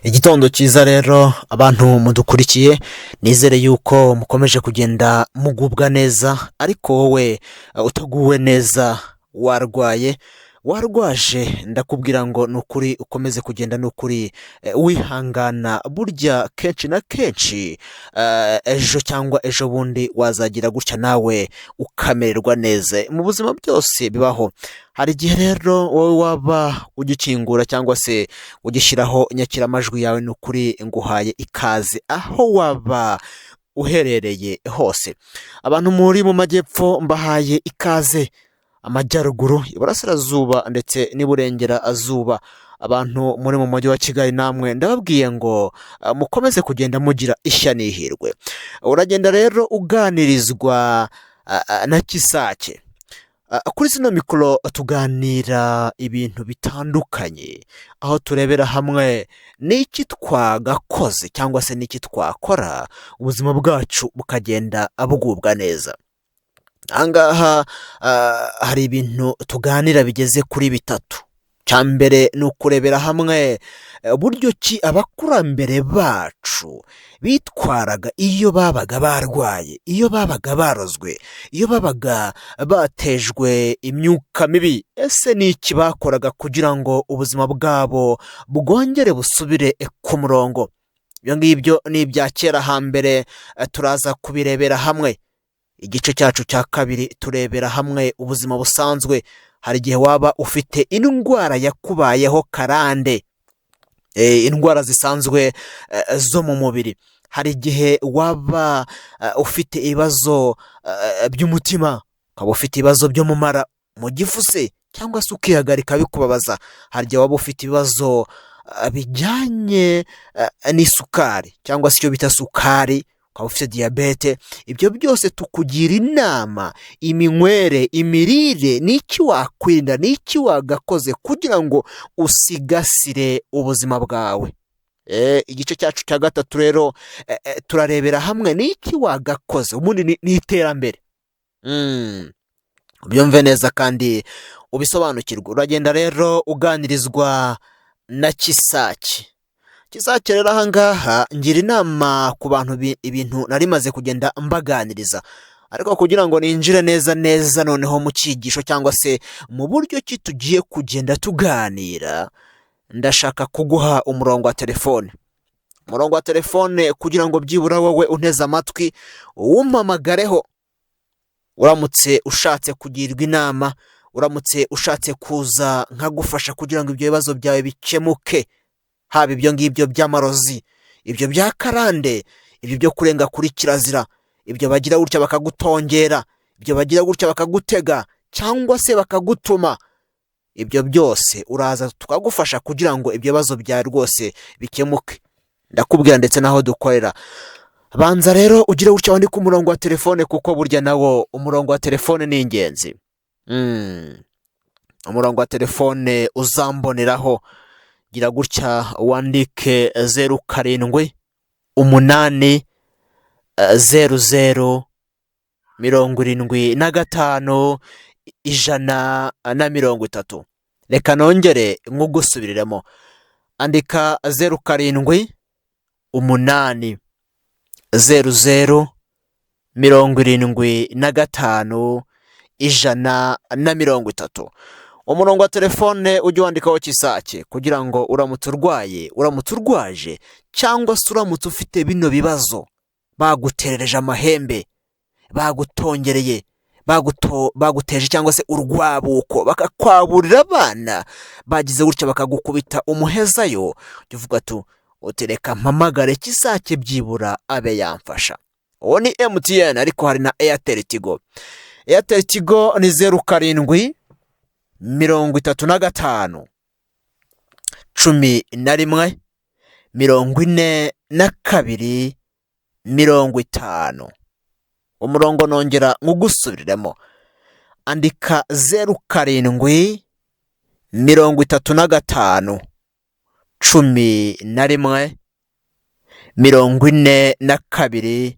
Igitondo cyiza rero abantu mudukurikiye, nizere yuko mukomeje kugenda mugubwa neza, ariko wowe utaguwe neza warwaye, warwaje, ndakubwira ngo ni ukuri ukomeze kugenda, ni ukuri wihangana. Burya kenshi na kenshi ejo cyangwa ejo bundi wazagira gutya nawe ukamererwa neza. Mu buzima byose bibaho, hari igihe rero wowe waba ugikingura cyangwa se ugishyiraho inyakiramajwi yawe, ni ukuri nguhaye ikaze aho waba uherereye hose. Abantu muri mu majyepfo mbahaye ikaze, amajyaruguru, iburasirazuba ndetse n'iburengerazuba. Abantu muri mu mujyi wa Kigali namwe ndababwiye ngo mukomeze kugenda mugira ishya n'ihirwe. Uragenda rero uganirizwa na Kisake. Kuri zino mikoro tuganira ibintu bitandukanye, aho turebera hamwe n'iki twagakoze cyangwa se n'iki twakora ubuzima bwacu bukagenda bugubwa neza. Aha ngaha hari ibintu tuganira bigeze kuri bitatu. Icya mbere ni ukurebera hamwe uburyo ki abakurambere bacu bitwaraga iyo babaga barwaye, iyo babaga barozwe, iyo babaga batejwe imyuka mibi. Ese ni iki bakoraga kugira ngo ubuzima bwabo bwongere busubire ku murongo? Ibyo ngibyo ni ibya kera hambere, turaza kubirebera hamwe. Igice cyacu cya kabiri turebera hamwe ubuzima busanzwe. Hari igihe waba ufite indwara yakubayeho karande, indwara zisanzwe zo mu mubiri. Hari igihe waba ufite ibibazo by'umutima, ukaba ufite ibibazo byo mu mara, mu gifu se, cyangwa se ukihagarika bikubabaza. Hari igihe waba ufite ibibazo bijyanye n'isukari cyangwa se icyo bita sukari, ukaba ufite diyabete. Ibyo byose tukugira inama, iminywere, imirire, n'iki wakwirinda, n'iki wagakoze kugira ngo usigasire ubuzima bwawe. Igice cyacu cya gatatu rero turarebera hamwe n'iki wagakoze ubundi ni iterambere. Ubyumve neza kandi ubisobanukirwe. Uragenda rero uganirizwa na Kisake. Kisake rero aha ngaha ngira inama ku bantu, ibintu nari maze kugenda mbaganiriza, ariko kugira ngo ninjire neza neza noneho mu cyigisho cyangwa se mu buryo ki tugiye kugenda tuganira, ndashaka kuguha umurongo wa telefone. Umurongo wa telefone kugira ngo byibura wowe unteze amatwi uwumpamagareho, uramutse ushatse kugirwa inama, uramutse ushatse kuza nkagufasha kugira ngo ibyo bibazo byawe bikemuke, haba ibyo ngibyo by'amarozi, ibyo bya karande, ibyo byo kurenga kuri kirazira, ibyo bagira gutya bakagutongera, ibyo bagira gutya bakagutega cyangwa se bakagutuma, ibyo byose uraza tukagufasha kugira ngo ibyo bibazo byawe rwose bikemuke. Ndakubwira ndetse n'aho dukorera. Banza rero ugire gutya wandike umurongo wa telefone, kuko burya nawo umurongo wa telefone ni ingenzi. Umurongo wa telefone uzamboneraho, gira gutya wandike 0 7 8 0 0 75 130. Reka nongere nkugusubiriremo. Andika 0 7 8 0 0 75 130. Umurongo wa telefone ujye wandikaho Kisake, kugira ngo uramutse urwaye, uramutse urwaje, cyangwa se uramutse ufite bino bibazo, baguterereje amahembe, bagutongereye, baguteje cyangwa se urwabuko, bakakwaburira abana, bagize gutya bakagukubita umuhezayo, ujya uvuga ati utereka mpamagare Kisake byibura abe yamfasha. Uwo ni MTN, ariko hari na Airtel Tigo. Airtel Tigo ni 0 7 35 11 42 50. Umurongo nongera nkugusubiriremo. Andika 0 7 35 11 42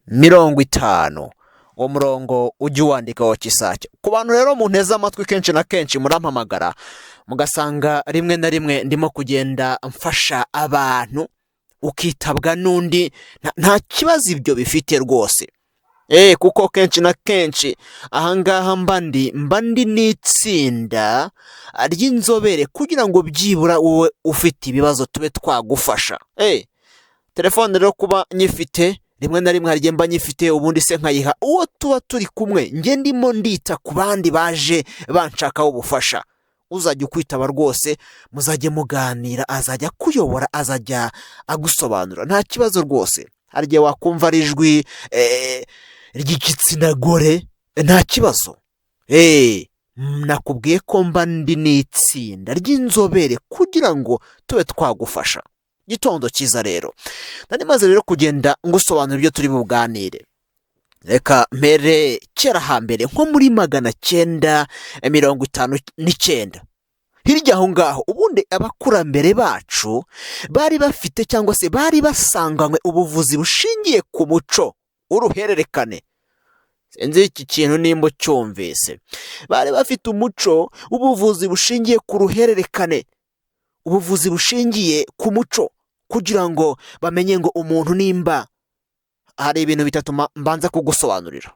50. Uwo murongo ujye uwandikaho Kisake. Ku bantu rero munteze amatwi, kenshi na kenshi murampamagara mugasanga rimwe na rimwe ndimo kugenda mfasha abantu, ukitabwa n'undi, nta kibazo ibyo bifite rwose. Kuko kenshi na kenshi ahangaha mba ndi n'itsinda ry'inzobere kugira ngo byibura wowe ufite ibibazo tube twagufasha. Telefone rero kuba nyifite, rimwe na rimwe hari igihe mba nyifite, ubundi se nkayiha uwo tuba turi kumwe, njye ndimo ndita ku bandi baje banshakaho ubufasha. Uzajya ukwitaba rwose muzajye muganira, azajya akuyobora, azajya agusobanura, nta kibazo rwose. Hari igihe wakumva ari ijwi ry'igitsina gore, nta kibazo. Nakubwiye ko mba ndi n'itsinda ry'inzobere kugira ngo tube twagufasha. Gitondo cyiza rero. Nari maze rero kugenda ngusobanura ibyo turi buganire. Reka mpere kera hambere, nko muri 959 hirya aho ngaho. Ubundi abakurambere bacu bari bafite cyangwa se bari basanganywe ubuvuzi bushingiye ku muco w'uruhererekane. Sinzi iki kintu nimba ucyumvise. Bari bafite umuco w'ubuvuzi bushingiye ku ruhererekane, ubuvuzi bushingiye ku muco, kugira ngo bamenye ngo umuntu nimba hari ibintu bitatu mbanza kugusobanurira,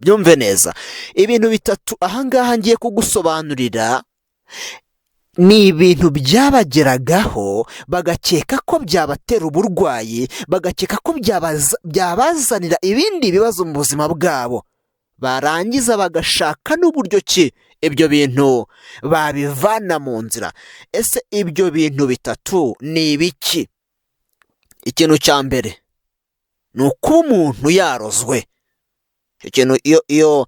byumve neza. Ibintu bitatu ahangaha ngiye kugusobanurira ni ibintu byabageragaho bagakeka ko byabatera uburwayi, bagakeka ko byabazanira ibindi bibazo mu buzima bwabo, barangiza bagashaka n'uburyo ki ibyo bintu babivana mu nzira. Ese ibyo bintu bitatu ni ibiki? Ikintu cya mbere ni ukuba umuntu yarozwe. Icyo kintu iyo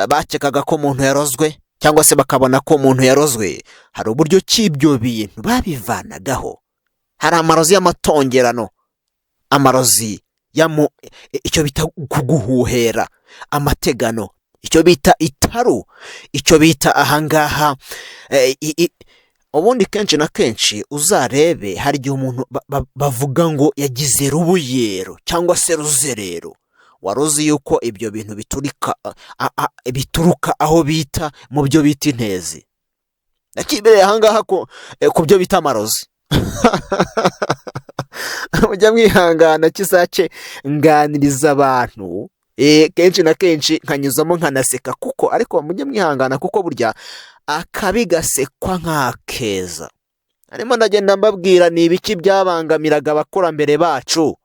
bakekaga ko umuntu yarozwe cyangwa se bakabona ko umuntu yarozwe, hari uburyo ki ibyo bintu babivanagaho. Hari amarozi y'amatongerano, amarozi icyo bita kuguhuhera, amategano, icyo bita itaru, icyo bita ahangaha ubundi kenshi na kenshi uzarebe hari igihe umuntu bavuga ngo yagize rubuyero cyangwa se ruzerero. Wari uzi yuko ibyo bintu bituruka aho bita mu byo bita intezi? Nakibereye ahangaha ku byo bita amarozi. Mujya mwihangana, Kisake nganiriza abantu kenshi na kenshi nkanyuzamo nkanaseka kuko, ariko mujye mwihangana kuko burya akabi gasekwa nk'akeza. Arimo ndagenda mbabwira ni ibiki byabangamiraga abakurambere bacu.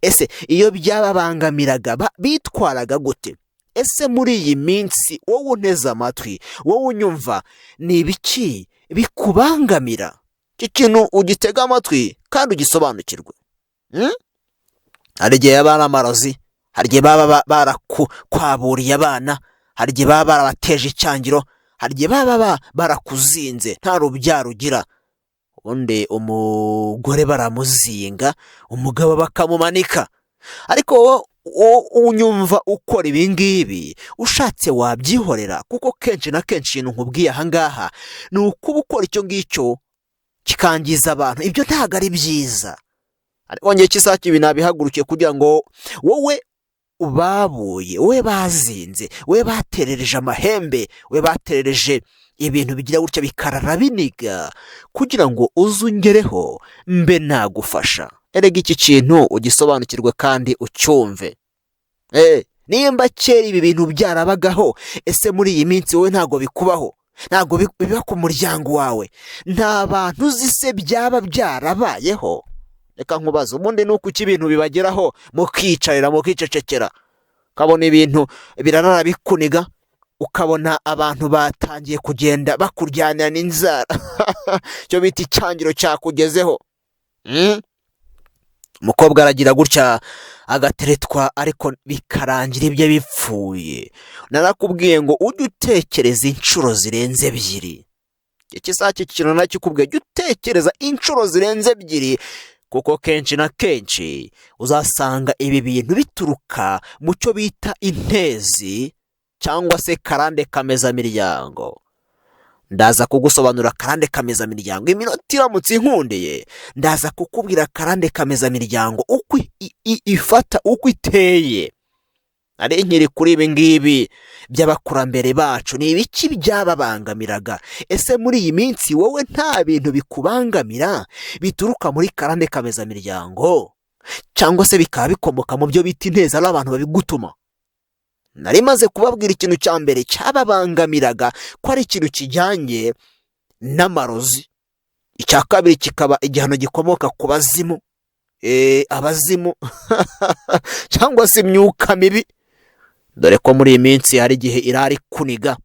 Ese iyo byababangamiraga bitwaraga gute? Ese muri iyi minsi wowe unteze amatwi, wowe unyumva, ni ibiki bikubangamira? Iki kintu ugitega amatwi kandi ugisobanukirwe. Hari igihe yaba ari amarozi, hari igihe baba barakwaburiye abana, hari igihe baba barabateje icyangiro, hari igihe baba barakuzinze nta rubyaro ugira. Ubundi umugore baramuzinga, umugabo bakamumanika. Ariko wowe unyumva ukora ibi ngibi, ushatse wabyihorera, kuko kenshi na kenshi ikintu nkubwiye ahangaha ni ukuba ukora icyo ngicyo kikangiza abantu, ibyo ntabwo ari byiza. Ariko ngewe Kisake ibi nabihagurukiye kugira ngo wowe babuye, we bazinze, we baterereje amahembe, we baterereje ibintu bigira gutya bikarara biniga, kugira ngo uze ungereho mbe nagufasha. Erega iki kintu ugisobanukirwe kandi ucyumve. Nimba kera ibi bintu byarabagaho, ese muri iyi minsi wowe ntabwo bikubaho? Ntabwo biba ku muryango wawe? Nta bantu uzi se byaba byarabayeho? Reka nkubaze, ubundi ni uko iki ibintu bibageraho mukicarira, mukicecekera, ukabona ibintu birarara bikuniga, ukabona abantu batangiye kugenda bakuryanira n'inzara, icyo bita icyangiro cyakugezeho? Umukobwa aragira gutya agateretwa, ariko bikarangira ibye bipfuye. Narakubwiye ngo ujye utekereza inshuro zirenze ebyiri. Iki saha iki kintu nakikubwiye, jya utekereza inshuro zirenze ebyiri, kuko kenshi na kenshi uzasanga ibi bintu bituruka mu cyo bita intezi cyangwa se karande kamezamiryango. Ndaza kugusobanurira karande kamezamiryango iminota iramutse inkundiye. Ndaza kukubwira karande kamezamiryango uko ifata, uko iteye. Nari nkiri kuri ibi ngibi by'abakurambere bacu. Ni ibiki byababangamiraga? Ese muri iyi minsi wowe nta bintu bikubangamira bituruka muri karande kamezamiryango, cyangwa se bikaba bikomoka mu byo bita inteza, ari abantu babigutuma? Nari maze kubabwira ikintu cya mbere cyababangamiraga, ko ari ikintu kijyanye n'amarozi. Icya kabiri kikaba igihano gikomoka ku bazimu, abazimu cyangwa se imyuka mibi, dore ko muri iyi minsi hari igihe irara ikuniga,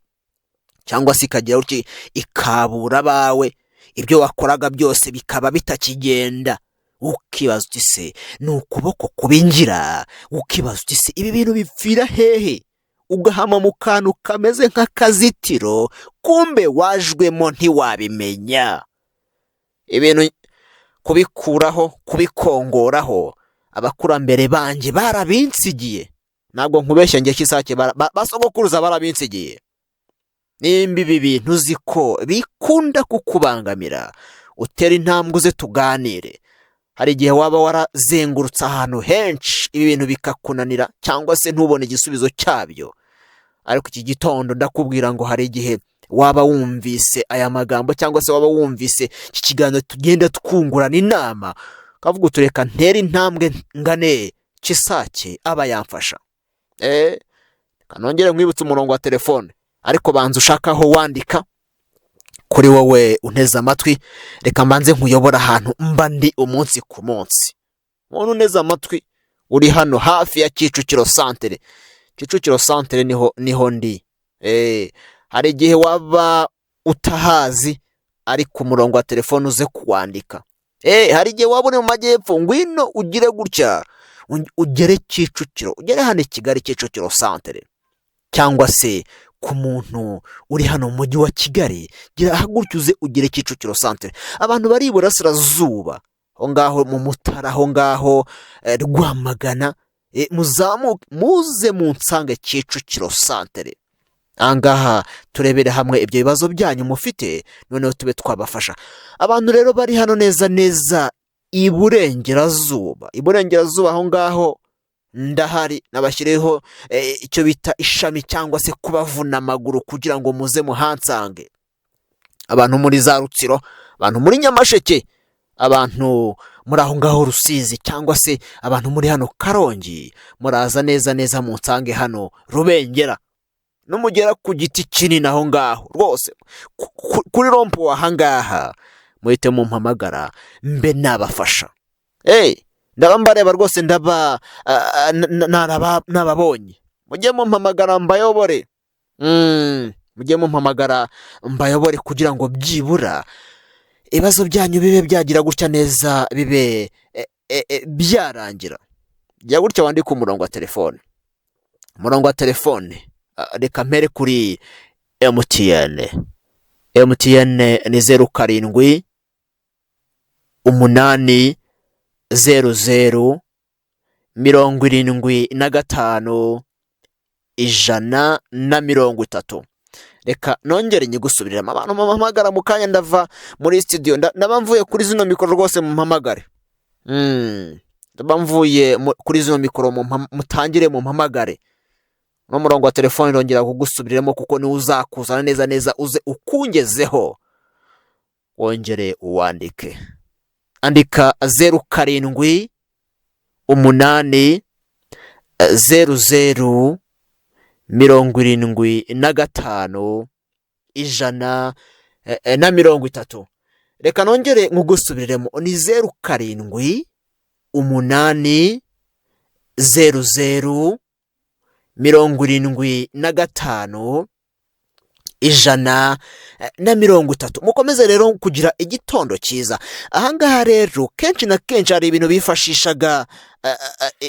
cyangwa se ikagira gutya ikabura abawe, ibyo wakoraga byose bikaba bitakigenda. Ukibaza uti: "Se ni ukuboko kubingira?" Ukibaza uti: "Se ibi bintu bipfira hehe?" Ugahama mu kantu kameze nk'akazitiro, kumbe wajwemo ntiwabimenya. Ibintu kubikuraho, kubikongoraho, abakurambere banjye barabinsigiye. Ntabwo nkubeshya njye Kisake, basogokuruza barabinsigiye. Nimba ibi bintu uzi ko bikunda kukubangamira, utera intambwe uze tuganire. Hari igihe waba warazengurutse ahantu henshi, ibi bintu bikakunanira, cyangwa se ntubone igisubizo cyabyo. Ariko iki gitondo ndakubwira ngo hari igihe waba wumvise aya magambo, cyangwa se waba wumvise iki kiganiro tugenda twungurana inama, ukavuga uti: "Reka ntere intambwe ngane Kisake, aba yamfasha." Reka nongere nkwibutse umurongo wa telefone, ariko banza ushaka aho wandika. Kuri wowe unteze amatwi, reka mbanze nkuyobore ahantu mba ndi umunsi ku munsi. Umuntu uneze amatwi uri hano hafi ya Kicukiro Santere, Kicukiro Santere niho ndi. Hari igihe waba utahazi, ariko umurongo wa telefone uze kuwandika. Hari igihe waba uri mu majyepfo, ngwino ugire gutya ugere Kicukiro, ugere hano i Kigali Kicukiro Santere, cyangwa se ku muntu uri hano mu mujyi wa Kigali, gira gutya uze ugere Kicukiro Santere. Abantu bari iburasirazuba aho ngaho mu Mutara, aho ngaho Rwamagana, muzamuke muze munsange Kicukiro Santere. Aha ngaha turebere hamwe ibyo bibazo byanyu mufite, noneho tube twabafasha. Abantu rero bari hano neza neza iburengerazuba, iburengerazuba aho ngaho ndahari, nabashyiriyeho icyo bita ishami, cyangwa se kubavuna amaguru kugira ngo muze muhansange. Abantu muri za Rutsiro, abantu muri Nyamasheke, abantu muri aho ngaho Rusizi, cyangwa se abantu muri hano Karongi, muraza neza neza munsange hano Rubengera. Numugera ku giti kinini aho ngaho rwose kuri rond-point aha ngaha, muhite mumpamagara mbe nabafasha. Ndaba mbareba rwose, ndaba nababonye. Mujye mumpamagara mbayobore. Mujye mumpamagara mbayobore kugira ngo byibura ibibazo byanyu bibe byagira gutya neza, bibe byarangira. Jya gutya wandike umurongo wa telefone. Umurongo wa telefone, reka mpere kuri MTN. MTN ni 0780 075130. Reka nongere nyigusubiriramo. Abantu mumpamagara mu kanya, ndava muri studio, ndaba mvuye kuri zino mikoro rwose, mumpamagare. Ndaba mvuye kuri zino mikoro, mutangire mumpamagare. N'umurongo wa telefone irongera kugusubiriramo, kuko niwo uzakuzana neza neza uze ukungezeho. Wongere uwandike, andika 0780 075130. Reka nongere nkugusubiriremo, ni 0780 075130. Mukomeze rero kugira igitondo cyiza. Ahangaha rero kenshi na kenshi hari ibintu bifashishaga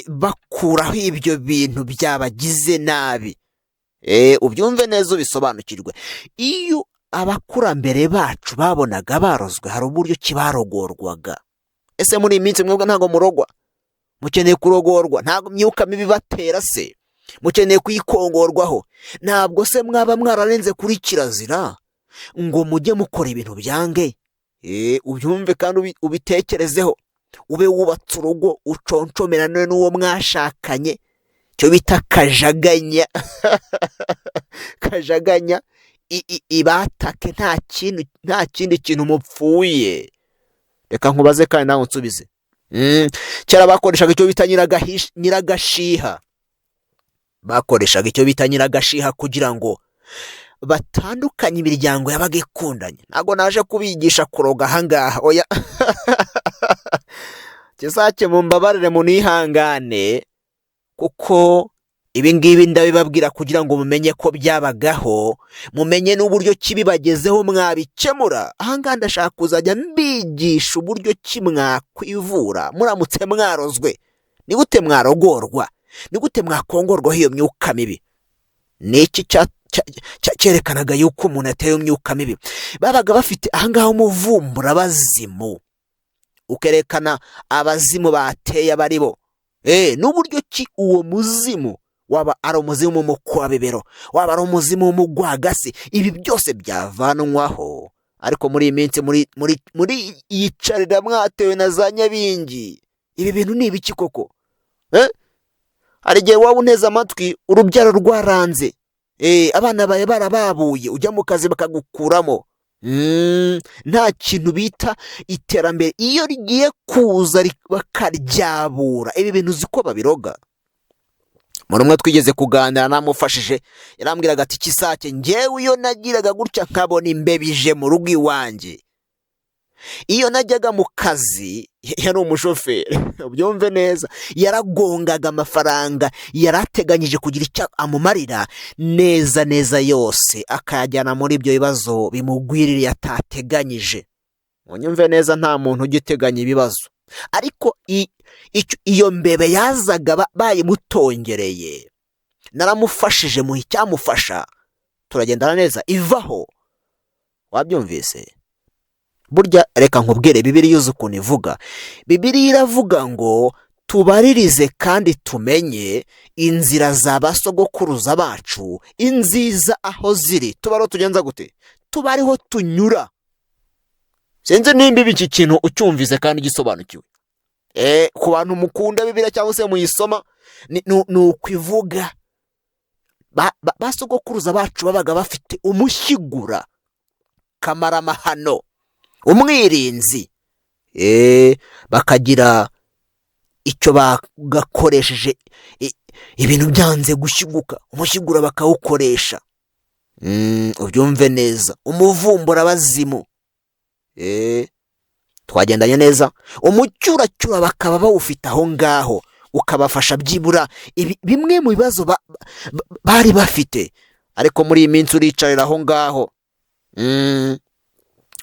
bakuraho ibyo bintu byabagize nabi. Ubyumve neza, ubisobanukirwe. Iyo abakurambere bacu babonaga barozwe, hari uburyo ki barogorwaga. Ese muri iyi minsi mwebwe ntabwo murogwa? Mukeneye kurogorwa? Ntabwo imyuka mibi batera se mukeneye kuyikongorwaho? Ntabwo se mwaba mwararenze kuri kirazira ngo mujye mukora ibintu byange? Ubyumve kandi ubitekerezeho. Ube wubatse urugo, uconcomerane n'uwo mwashakanye, Icyo bita kajaganya, kajaganya ibatake, nta kintu, nta kindi kintu mupfuye. Reka nkubaze kandi nawe unsubize. Kera bakoreshaga icyo bita nyiragashiha. Bakoreshaga icyo bita nyiragashiha kugira ngo batandukanye imiryango yabaga ikundanye. Ntabwo naje kubigisha kuroga ahangaha, oya. Kisake, mumbabarire, munihangane, kuko ibi ngibi ndabibabwira kugira ngo mumenye ko byabagaho, mumenye n'uburyo ki bibagezeho mwabikemura. Ahangaha ndashaka kuzajya mbigisha uburyo ki mwakwivura muramutse mwarozwe. Ni gute mwarogorwa? Ni gute mwakongorwaho iyo myuka mibi? Ni iki cyerekanaga yuko umuntu yateye imyuka mibi? Babaga bafite ahangaha umuvumburabazimu, ukerekana abazimu bateye abo ari bo, n'uburyo ki uwo muzimu, waba ari umuzimu w'umukwabibero, waba ari umuzimu w'umugwagasi, ibi byose byavanwaho. Ariko muri iyi minsi muri yicarira mwatewe na za nyabingi. Ibi bintu ni ibiki koko? Hari igihe waba uneze amatwi, urubyaro rwaranze, abana bawe barababuye, ujya mu kazi bakagukuramo. Nta kintu bita iterambere. Iyo rigiye kuza bakaryabura. Ibi bintu uzi ko babiroga? Muri umwe twigeze kuganira, namufashije, yarambwiraga ati: "Kisake, ngewe iyo nagiraga gutya nkabona imbeba ije mu rugo iwanjye, iyo najyaga mu kazi," yari umushoferi, ubyumve neza, yaragongaga amafaranga yari ateganyije kugira icyo amumarira neza neza yose akayajyana muri ibyo bibazo bimugwiririye atateganyije. Munyumve neza, nta muntu ujya uteganya ibibazo, ariko iyo mbebe yazaga bayimutongereye. Naramufashije, muha icyamufasha, turagendana neza, ivaho. Wabyumvise? Burya reka nkubwire, Bibiliya uzi ukuntu ivuga? Bibiliya iravuga ngo tubaririze kandi tumenye inzira za ba sogokuruza bacu, inziza aho ziri, tuba ariho tugenza gute? Tuba ariho tunyura. Sinzi nimba iki kintu ucyumvise kandi ugisobanukiwe. Ku bantu mukunda Bibiliya cyangwa se muyisoma, ni ukwivuga. Ba sogokuruza bacu babaga bafite umushyigura, kamaramahano, umwirinzi, bakagira icyo bagakoresheje ibintu byanze gushyiguka, umushyigura bakawukoresha. Ubyumve neza, umuvumburabazimu, twagendanye neza, umucyuracyura bakaba bawufite aho ngaho, ukabafasha byibura bimwe mu bibazo bari bafite. Ariko muri iyi minsi uricarira aho ngaho,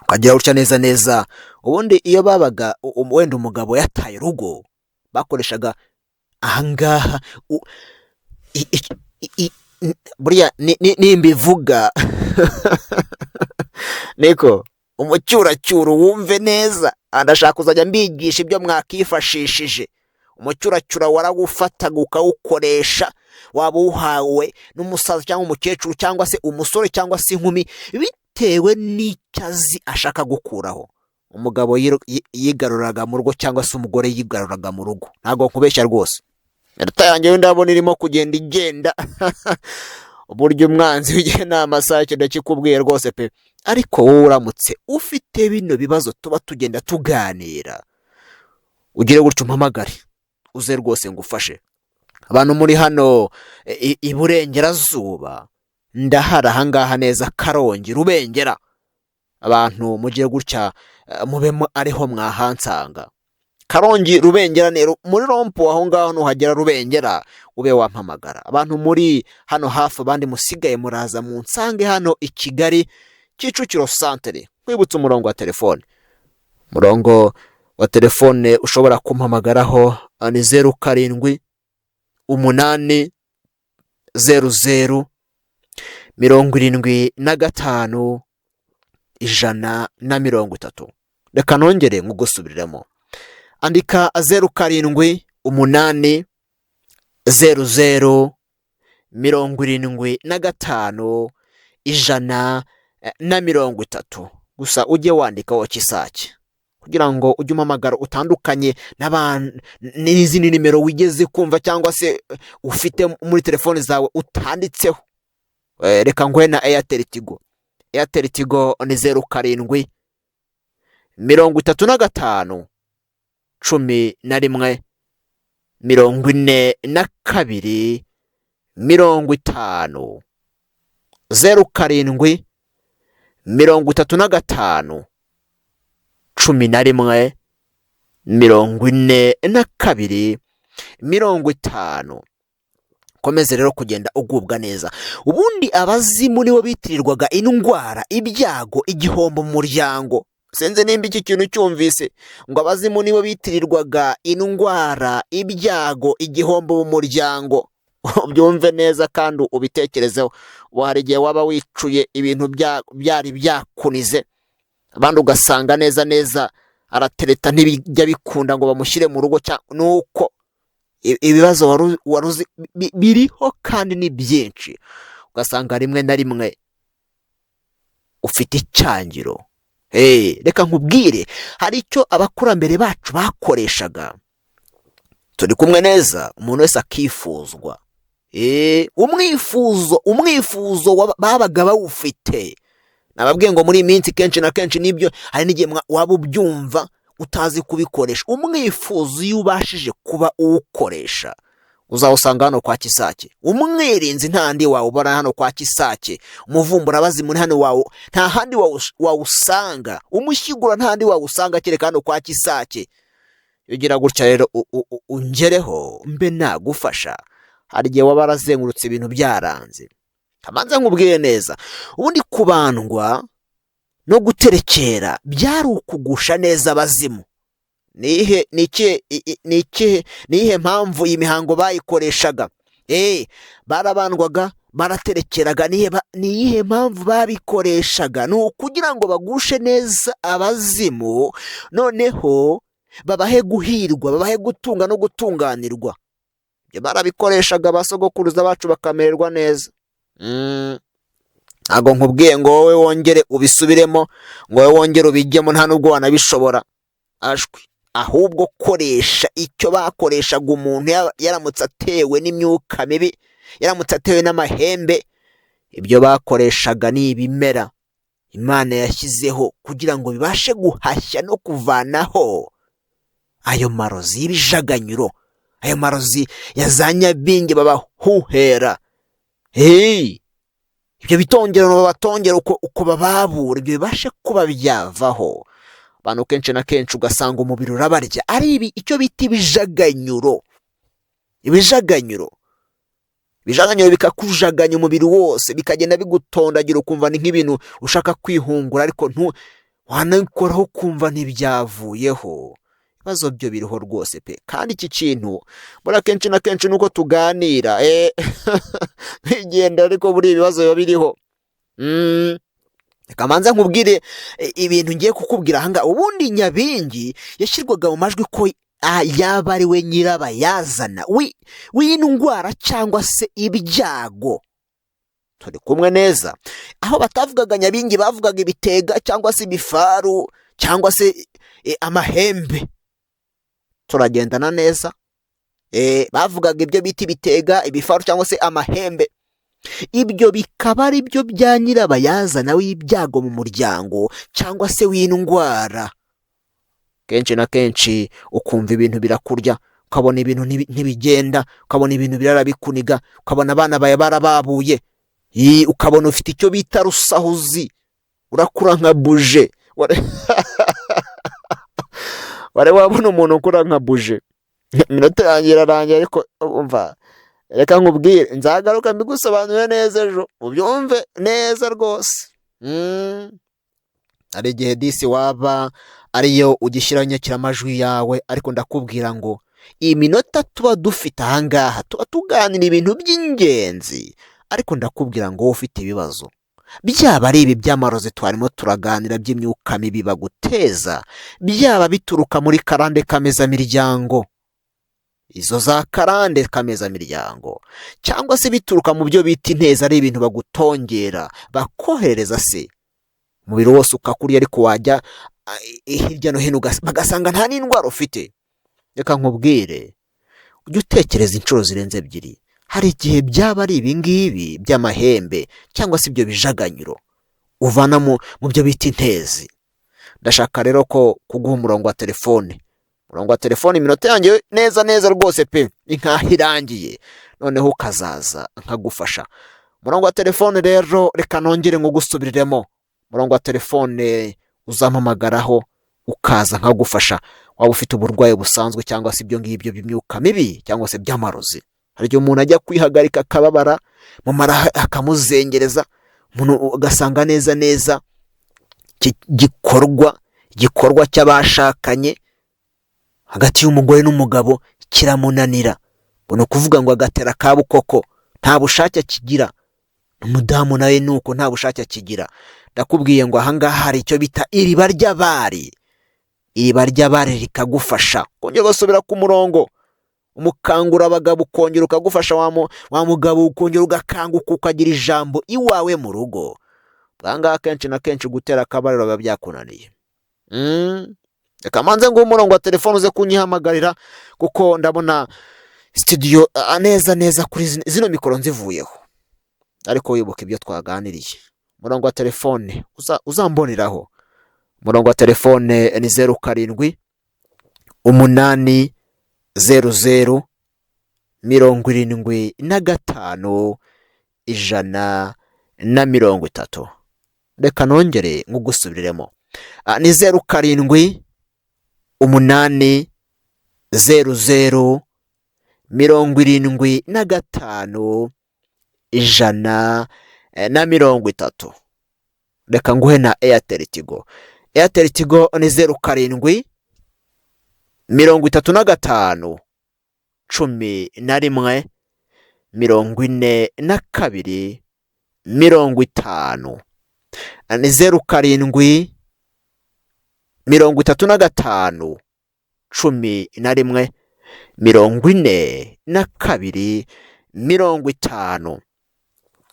ukagira utya neza neza. Ubundi iyo babaga wenda umugabo yataye urugo, bakoreshaga ahangaha buriya nimbivuga niko umucyuracyuro, wumve neza. Ndashaka kuzajya mbigisha ibyo mwakifashishije. Umucyuracyura warawufataga ukawukoresha, waba uwuhawe n'umusaza cyangwa umukecuru cyangwa se umusore cyangwa se inkumi, bitewe n'icyo azi ashaka gukuraho. Umugabo yigaruraga mu rugo cyangwa se umugore yigaruraga mu rugo. Ntabwo nkubeshya rwose. Iminota yanjye yo ndabona irimo kugenda igenda. Uburyo umwanzi w'igihe ni amasaha, ikintu kikubwiye rwose pe. Ariko wowe uramutse ufite bino bibazo tuba tugenda tuganira, ugire gutyo umpamagare, uze rwose ngufashe. Abantu muri hano iburengerazuba, ndahari ahangaha neza, Karongi, Rubengera. Abantu mugire gutya, mube ariho mwahansanga, Karongi, Rubengera, muri rond-point aho ngaho. Nuhagera Rubengera ube wampamagara. Abantu muri hano hafi, abandi musigaye muraza munsange hano i Kigali, Kicukiro santere. Nkwibutsa umurongo wa telefone. Umurongo wa telefone ushobora kumpamagaraho ni 0780075130. Reka nongere nkugusubiriremo. Andika 0780075130. Gusa ujye wandikaho Kisake. Kugira ngo ujye umpamagara utandukanye n'izindi nimero wigeze kumva cyangwa se ufite muri telefone zawe utanditseho. Reka nguhe na Airtel Tigo. Airtel Tigo ni 07 35 11 42 50. 07 35 11 42 50. Komeze rero kugenda ugubwa neza. Ubundi abazimu nibo bitirirwaga indwara, ibyago, igihombo mu muryango. Sinzi nimba iki kintu cyumvise, ngo abazimu nibo bitirirwaga indwara, ibyago, igihombo mu muryango. Ubyumve neza kandi ubitekerezeho. Ubu hari igihe waba wicuye ibintu byari byakunize, abandi ugasanga neza neza aratereta ntibijya bikunda ngo bamushyire mu rugo, nuko ibibazo wari uzi biriho kandi ni byinshi, ugasanga rimwe na rimwe ufite icyangiro. Reka nkubwire, hari icyo abakurambere bacu bakoreshaga. Turi kumwe neza, umuntu wese akifuzwa. Umwifuzo babaga bawufite. Nababwiye ngo muri iyi minsi kenshi na kenshi nibyo, hari n'igihe waba ubyumva utazi kubikoresha. Umwifuzo iyo ubashije kuba uwukoresha, uzawusanga hano kwa Kisake. Umwirinzi nta handi wawubona hano kwa Kisake. Umuvumburabazimu ni hano wawu, nta handi wawusanga. Umushyigura nta handi wawusanga kereka hano kwa Kisake. Iyo ugira gutya rero ungereho mbe nagufasha. Hari igihe waba warazengurutse ibintu byaranze. Kamanza nkubwiye neza, ubundi kubandwa no guterekera byari ukugusha neza abazimu. Niyihe mpamvu iyi mihango bayikoreshaga? Barabandwaga, baraterekeraga. Niyihe mpamvu babikoreshaga? Ni ukugira ngo bagushe neza abazimu, noneho babahe guhirwa, babahe gutunga no gutunganirwa. Ibyo barabikoreshaga basogokuruza bacu bakamererwa neza. Ntabwo nkubwiye ngo wowe wongere ubisubiremo, ngo wowe wongere ubijyemo, nta nubwo wanabishobora. Ashwi, ahubwo koresha icyo bakoreshaga umuntu yaramutse atewe n'imyuka mibi, yaramutse atewe n'amahembe. Ibyo bakoreshaga ni ibimera Imana yashyizeho kugira ngo bibashe guhashya no kuvanaho ayo marozi y'ibijaganyuro, ayo marozi ya za nyabingi babahuhera. Hey! Ibyo bitongero babatongera uko bababura, ibyo bibashe kuba byavaho. Abantu kenshi na kenshi ugasanga umubiri urabarya, ari ibi icyo bita ibijaganyuro. Ibijaganyuro bikakujaganya umubiri wose, bikagenda bigutondagira, ukumva ni nk'ibintu ushaka kwihungura, ariko wanabikoraho ukumva ntibyavuyeho. Ibibazo byo biriho rwose pe. Kandi iki kintu buriya kenshi na kenshi nuko tuganira bigenda, ariko buriya ibibazo biba biriho. Reka manze nkubwire ibintu ngiye kukubwira ahangaha. Ubundi Nyabingi yashyirwaga mu majwi ko yaba ari we nyirabayazana w'indwara cyangwa se ibyago. Turi kumwe neza. Aho batavugaga Nyabingi bavugaga ibitega cyangwa se ibifaru cyangwa se amahembe. Turagendana neza. Bavugaga ibyo bita ibitega, ibifaru cyangwa se amahembe. Ibyo bikaba ari byo bya nyirabayazana w'ibyago mu muryango cyangwa se w'indwara. Kenshi na kenshi ukumva ibintu birakurya, ukabona ibintu ntibigenda, ukabona ibintu birarabikuniga, ukabona abana bawe barababuye, ukabona ufite icyo bita rusahuzi, urakura nka buje. Wari wabona umuntu ukura nka buje? Iminota yanjye irarangiye, ariko umva, reka nkubwire, nzagaruka mbigusobanurire neza ejo, ubyumve neza rwose. Hari igihe disi waba ariyo ugishyiraho inyakiramajwi yawe, ariko ndakubwira ngo iyi minota tuba dufite ahangaha tuba tuganira ibintu by'ingenzi, ariko ndakubwira ngo wowe ufite ibibazo, byaba ari ibi by'amarozi twarimo turaganira by'imyuka mibi baguteza, byaba bituruka muri karande kamezamiryango, izo za karande kamezamiryango, cyangwa se bituruka mu byo bita inteza, ari ibintu bagutongera bakoherereza se, Umubiri wose ukakurya, ariko wajya hirya no hino bagasanga nta n'indwara ufite. Reka nkubwire, ujye utekereza inshuro zirenze ebyiri. Hari igihe byaba ari ibingibi by'amahembe cyangwa se ibyo bijaganyuro uvana mu byo bita intezi. Ndashaka rero ko kuguha umurongo wa telefone, umurongo wa telefone. Iminota yanjye neza neza rwose pe ni nkaho irangiye, noneho ukazaza nkagufasha. Umurongo wa telefone rero, reka nongere ngugusubiriremo. Umurongo wa telefone uzampamagaraho ukaza nkagufasha, waba ufite uburwayi busanzwe cyangwa se ibyo ngibyo by'imyuka mibi cyangwa se by'amarozi. Hari igihe umuntu ajya kwihagarika akababara mu mara, akamuzengereza, umuntu ugasanga neza neza iki gikorwa cy'abashakanye hagati y'umugore n'umugabo kiramunanira. Ngo ni ukuvuga ngo agatera akabukoko, nta bushake akigira. Umudamu nawe ni uko, nta bushake akigira. Ndakubwiye ngo ahangaha hari icyo bita iriba ry'abari. Iriba ry'abari rikagufasha kongera ugasubira ku murongo. Umukangura abagabo ukongera ukagufasha, wa mugabo ukongera ugakanguka, ukagira ijambo iwawe mu rugo. Ahangaha kenshi na kenshi gutera akabariro biba byakunaniye. Reka manze nguhe umurongo wa telefone uze kunyihamagarira, kuko ndabona studio neza neza kuri zino mikoro nzivuyeho, ariko wibuka ibyo twaganiriye. Umurongo wa telefone uzamboneraho, umurongo wa telefone ni 07 8 00 75 130. Reka nongere nkugusubiriremo. Ni 07 8 00 75 130. Reka nguhe na Airtel Tigo. Airtel Tigo ni 07 35 11 42 50. Ni 07 35 11 42 50.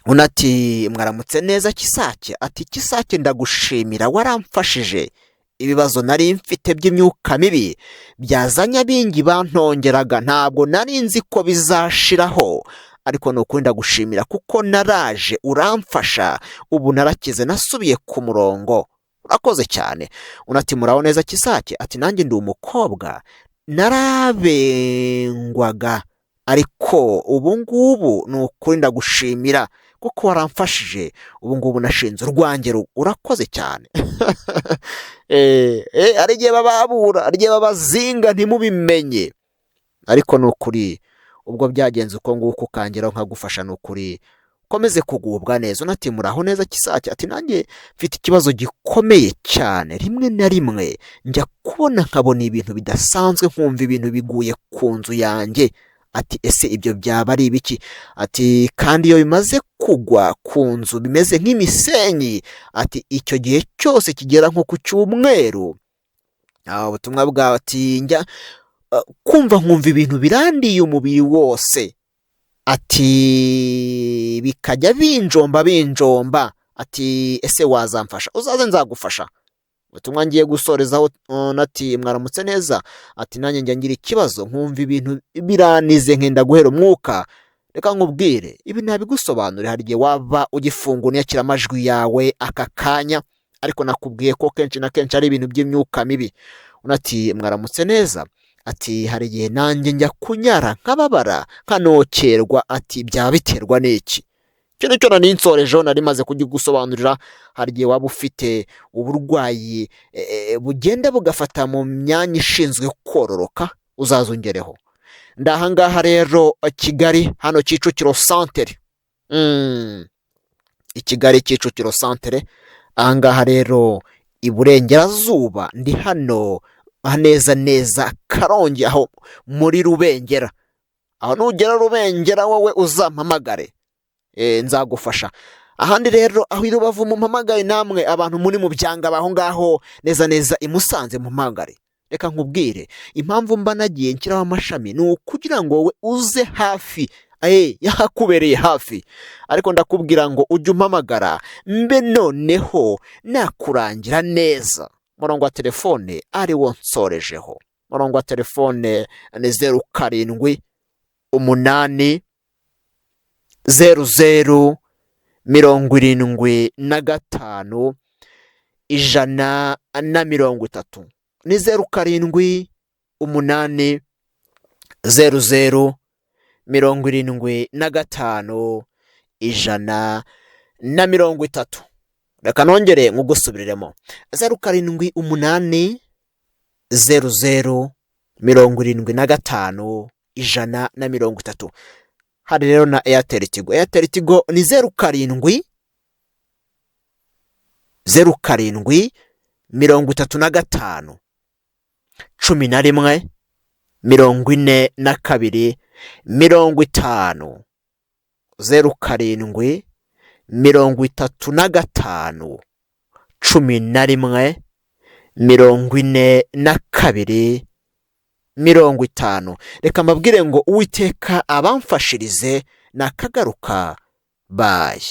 Undi ati: "Mwaramutse neza Kisake." Ati: "Kisake, ndagushimira, waramfashije. Ibibazo nari mfite by'imyuka mibi byazanye abingi bantongeraga, ntabwo nari nzi ko bizashiraho, ariko ni ukuri ndagushimira kuko naraje uramfasha, ubu narakize, nasubiye ku murongo, urakoze cyane." Undi ati: "Muraho neza Kisake." Ati: "Nanjye ndi umukobwa, narabengwaga, ariko ubu ngubu ni ukuri ndagushimira kuko waramfashije, ubu ngubu nashinze urwanjye, urakoze cyane." Hari igihe bababura, hari igihe babazinga ntimubimenye, ariko ni ukuri ubwo byagenze uko nguko ukangeraho nkagufasha, ni ukuri ukomeze kugubwa neza. Undi ati: "Muraho neza Kisake." Ati: "Nanjye mfite ikibazo gikomeye cyane. Rimwe na rimwe njya kubona nkabona ibintu bidasanzwe, nkumva ibintu biguye ku nzu yanjye." Ati: "Ese ibyo byaba ari ibiki?" Ati: "Kandi iyo bimaze kugwa ku nzu bimeze nk'imisenyi." Ati: "Icyo gihe cyose kigera nko ku cyumweru." Ubutumwa bwawe, ati: "Njya kumva nkumva ibintu birandiye umubiri wose." Ati: "Bikajya binjomba binjomba." Ati: "Ese wazamfasha?" Uzaze nzagufasha. Ubutumwa ngiye gusorezaho, ati: "Mwaramutse neza." Ati: "Nanjye njya ngira ikibazo nkumva ibintu biranize, nkenda guhera umwuka." Reka nkubwire, ibi ntabigusobanurira. Hari igihe waba ugifungura inyakiramajwi yawe aka kanya, ariko nakubwiye ko kenshi na kenshi ari ibintu by'imyuka mibi. Undi ati: "Mwaramutse neza." Ati: "Hari igihe nanjye njya kunyara nkababara, nkanokerwa." Ati: "Byaba biterwa n'iki?" Icyo nicyo nari nsorejeho, nari maze kugigusobanurira. Hari igihe waba ufite uburwayi bugenda bugafata mu myanya ishinzwe kororoka, uzaza ungereho. Ndahangaha rero Kigali, hano Kicukiro santere. I Kigali Kicukiro santere, ahangaha rero iburengerazuba, ndi hano neza neza Karongi, aho muri Rubengera. Aho nugera Rubengera wowe uzampamagare, nzagufasha. Ahandi rero aho i Rubavu mumpamagare, namwe abantu muri mu byanga aho ngaho neza neza i Musanze mumpamagare. Reka nkubwire impamvu mba nagiye nshyiraho amashami, ni ukugira ngo wowe uze hafi. Yahakubereye hafi. Ariko ndakubwira ngo ujye umpamagara mbe noneho nakurangira neza. Umurongo wa telefone ari wo nsorejeho. Umurongo wa telefone ni 0780075130. Ni 0780075130. Reka nongere nkugusubiriremo: 0780075130. Hari rero na Airtel Tigo. Airtel Tigo ni 070735114250. 0735114250. Reka mbabwire ngo Uwiteka abamfashirize, nakagaruka. Bye.